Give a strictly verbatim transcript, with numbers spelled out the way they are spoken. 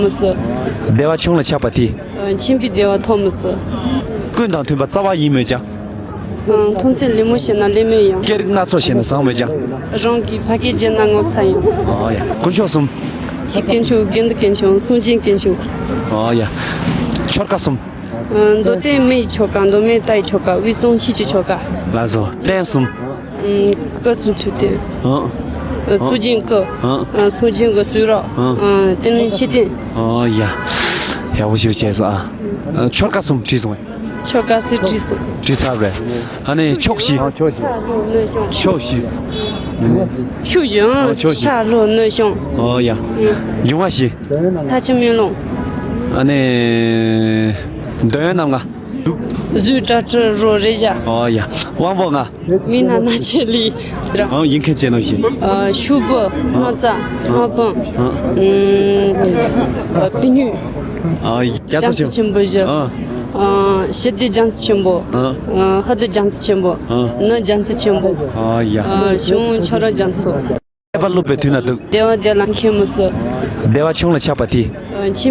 མི་སྲིད། བདེ་བ་ཆུང་ལ་ཆགས་པ་དེས། ཨ། ཁྱིམ་པའི་བདེ་བ་ཐོབ་མི་སྲིད། ཀུན་དང་མཐུན་པ་རྩ་བ་ཡིན་མོད་ཀྱང་། ཨ། མཐོང་ཚད་ལེགས་མོ་བྱས་ན་ལེགས་མོད་ཡང་། སྐད་རིགས་སྣ་ཚོགས་བྱས་ན་བཟང་མོད་ཀྱང་། རང་གི་ཕ་སྐད་བརྗེད་ན་ངོ་ཚ་ཡིན། ཨོ་ཡ། དཀོན་མཆོག་གསུམ། ཆོས་དཀོན་མཆོག་དགེ་འདུན་དཀོན་མཆོག་སངས་རྒྱས་དཀོན་མཆོག་ཨོ་ཡ། ཆོལ་ཁ་གསུམ། ཨ། མདོ་སྟོད་སྨད་ཆོལ་ཁ། མདོ་སྨད་རྟའི་ཆོལ་ཁ། དབུས་གཙང་ཆོས་ཀྱི་ཆོལ་ཁ་ལགས་སོ། རྟེན་གསུམ། ཨ། བཀའ་སྲུང་ཐུབ་བསྟན། ཨ། ཨ། སྲོལ་རྒྱུན་བཀའ། ཨ། ཨ། སྲོལ་རྒྱུན་གྱི་གསུང་རབ། ཨ། ཨ། དེ་ནས་མཆོད་རྟེན། ཨོ་ཡ། ཡག་པོ་ཞིག་བྱས་སོང་ཨ། ཨ། ཆོལ་ཁ་གསུམ་བྲིས་སོང་། ཆོལ་ཁ་གསུམ་བྲིས་སོང་། བྲིས་ཚར་བས། ཨ་ནི་ཕྱོགས་བཞི། ཕྱོགས་བཞི། ཕྱོགས་བཞི། ཨ། ཕྱོགས་བཞི། ཤར་ལྷོ་ནུབ་བྱང་། ཨོ་ཡ། འབྱུང་བ་བཞི། ས་ཆེན་སྨན་ལུང་། ཨ་ནི་འདོད་ཡོན་རྣམ་ལྔ། གཟུགས་སྒྲ་དྲི་རོ་རེག་བྱ། ཨོ་ཡ། དབང་པོ་ལྔ། མིག་རྣ་སྣ་ལྕེ་ལུས། ཨང་། ཡིད་མཁན་ཅན་ནོ་ཞིག་ཨ། ཤུག་པ། སྣ་རྩ། སྣ་བུམ། ཨང་། ཨ། པི་སྨྱུག་ཨ། རྒྱ་རྒྱ་མཚོ་མཚོ་ཆེན་པོ་བཞི། ཨ། ཨ། ཞི་བདེ་རྒྱ་མཚོ་ཆེན་པོ། ཨ། ཧ་དི་རྒྱ་མཚོ་ཆེན་པོ། ཨ། ནུབ་རྒྱ་མཚོ་ཆེན་པོ། ཨ་ཡ། ཨ། བྱང་ཁྱོད་རང་རྒྱ་མཚོ། བསྟན་པ་བསླུ་བའི་དུས་ན་སྡུག་བདེ་བ་བདེ་ལ་མཁས་མི་སྲིད། བདེ་བ་ཆུང་ལ་ཆགས་པ་དེས། ཨ། ཁྱིམ།